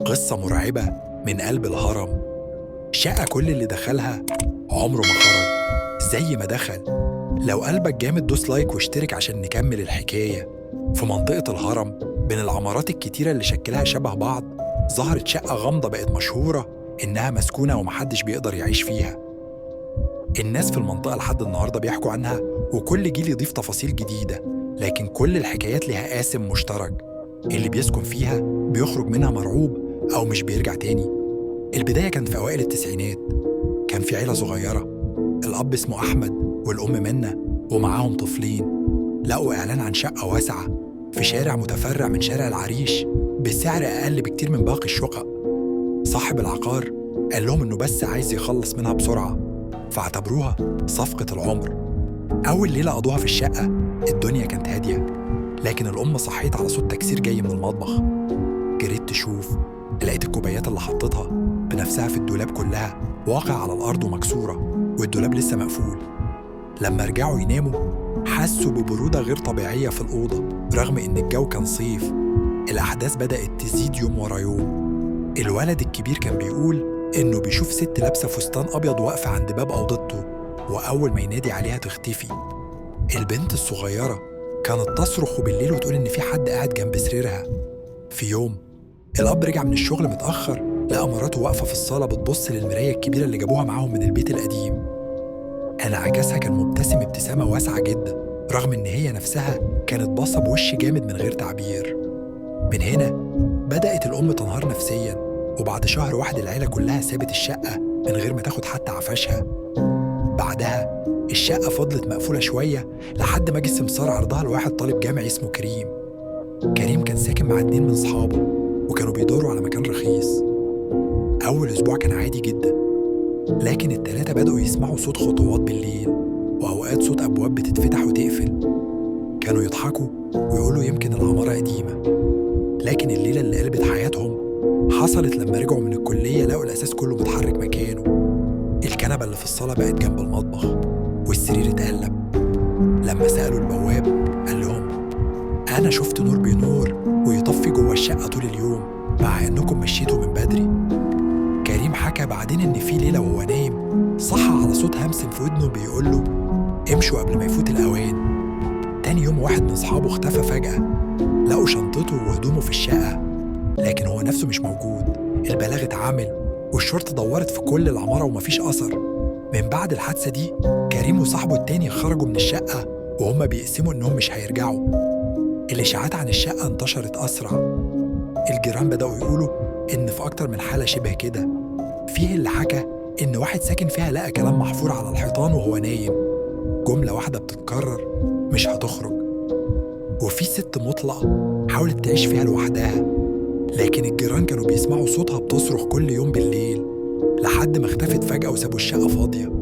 قصة مرعبة من قلب الهرم. شقة كل اللي دخلها عمره ما خرج زي ما دخل. لو قلبك جامد دوس like واشترك عشان نكمل الحكاية. في منطقة الهرم بين العمارات الكتيرة اللي شكلها شبه بعض ظهرت شقة غامضة بقت مشهورة إنها مسكونة ومحدش بيقدر يعيش فيها. الناس في المنطقة لحد النهاردة بيحكوا عنها، وكل جيل يضيف تفاصيل جديدة، لكن كل الحكايات لها قاسم مشترك: اللي بيسكن فيها بيخرج منها مرعوب أو مش بيرجع تاني. البداية كانت في أوائل التسعينات. كان في عيلة صغيرة، الأب اسمه أحمد والأم منة ومعاهم طفلين. لقوا إعلان عن شقة واسعة في شارع متفرع من شارع العريش بسعر أقل بكتير من باقي الشقق. صاحب العقار قال لهم إنه بس عايز يخلص منها بسرعة، فاعتبروها صفقة العمر. أول ليلة قضوها في الشقة الدنيا كانت هادية، لكن الأم صحيت على صوت تكسير جاي من المطبخ. جريت تشوف، لقيت الكوبايات اللي حطتها بنفسها في الدولاب كلها واقع على الأرض ومكسورة، والدولاب لسه مقفول. لما رجعوا يناموا حسوا ببرودة غير طبيعية في الأوضة رغم إن الجو كان صيف. الأحداث بدأت تزيد يوم ورا يوم. الولد الكبير كان بيقول إنه بيشوف ست لابسة فستان أبيض واقفة عند باب أوضته، وأول ما ينادي عليها تختفي. البنت الصغيرة كانت تصرخ بالليل وتقول إن في حد قاعد جنب سريرها. في يوم الأب رجع من الشغل متأخر، لقى مراته واقفة في الصالة بتبص للمراية الكبيرة اللي جابوها معاهم من البيت القديم. انعكاسها كان مبتسم ابتسامة واسعة جدا، رغم إن هي نفسها كانت باصة بوش جامد من غير تعبير. من هنا بدأت الأم تنهار نفسيا، وبعد شهر واحد العيلة كلها سابت الشقة من غير ما تاخد حتى عفاشها. بعدها الشقة فضلت مقفولة شوية لحد ما جه السمسار عرضها لواحد طالب جامعي اسمه كريم. كريم كان ساكن مع 2 من أصحابه وكانوا بيدوروا على مكان رخيص. أول أسبوع كان عادي جدا، لكن التلاتة بدأوا يسمعوا صوت خطوات بالليل وأوقات صوت أبواب بتتفتح وتقفل. كانوا يضحكوا ويقولوا يمكن العمارة قديمة، لكن الليلة اللي قلبت حياتهم حصلت لما رجعوا من الكلية لقوا الأساس كله متحرك مكانه. الكنبة اللي في الصالة بقت جنب المطبخ والسرير اتقلب. لما سألوا البواب قال لهم أنا شفت نور بينور ويطفي جوه الشقة طول اليوم مع إنكم مشيتوا من بدري. كريم حكى بعدين إن في ليلة وهو نايم صحى على صوت همس في ودنه بيقول له امشوا قبل ما يفوت الأوان. تاني يوم واحد من أصحابه اختفى فجأة، لقوا شنطته وهدومه في الشقة لكن هو نفسه مش موجود. البلاغ اتعمل والشرطة دورت في كل العمارة ومفيش أثر. من بعد الحادثة دي كريم وصاحبه التاني خرجوا من الشقة وهم بيقسموا إنهم مش هيرجعوا. الإشاعات عن الشقة انتشرت أسرع. الجيران بدأوا يقولوا إن في أكتر من حالة شبه كده. فيه اللي حكى إن واحد ساكن فيها لقى كلام محفور على الحيطان وهو نايم، جملة واحدة بتتكرر: مش هتخرج. وفي ست مطلقة حاولت تعيش فيها لوحدها، لكن الجيران كانوا بيسمعوا صوتها بتصرخ كل يوم بالليل لحد ما اختفت فجأة وسابوا الشقة فاضية.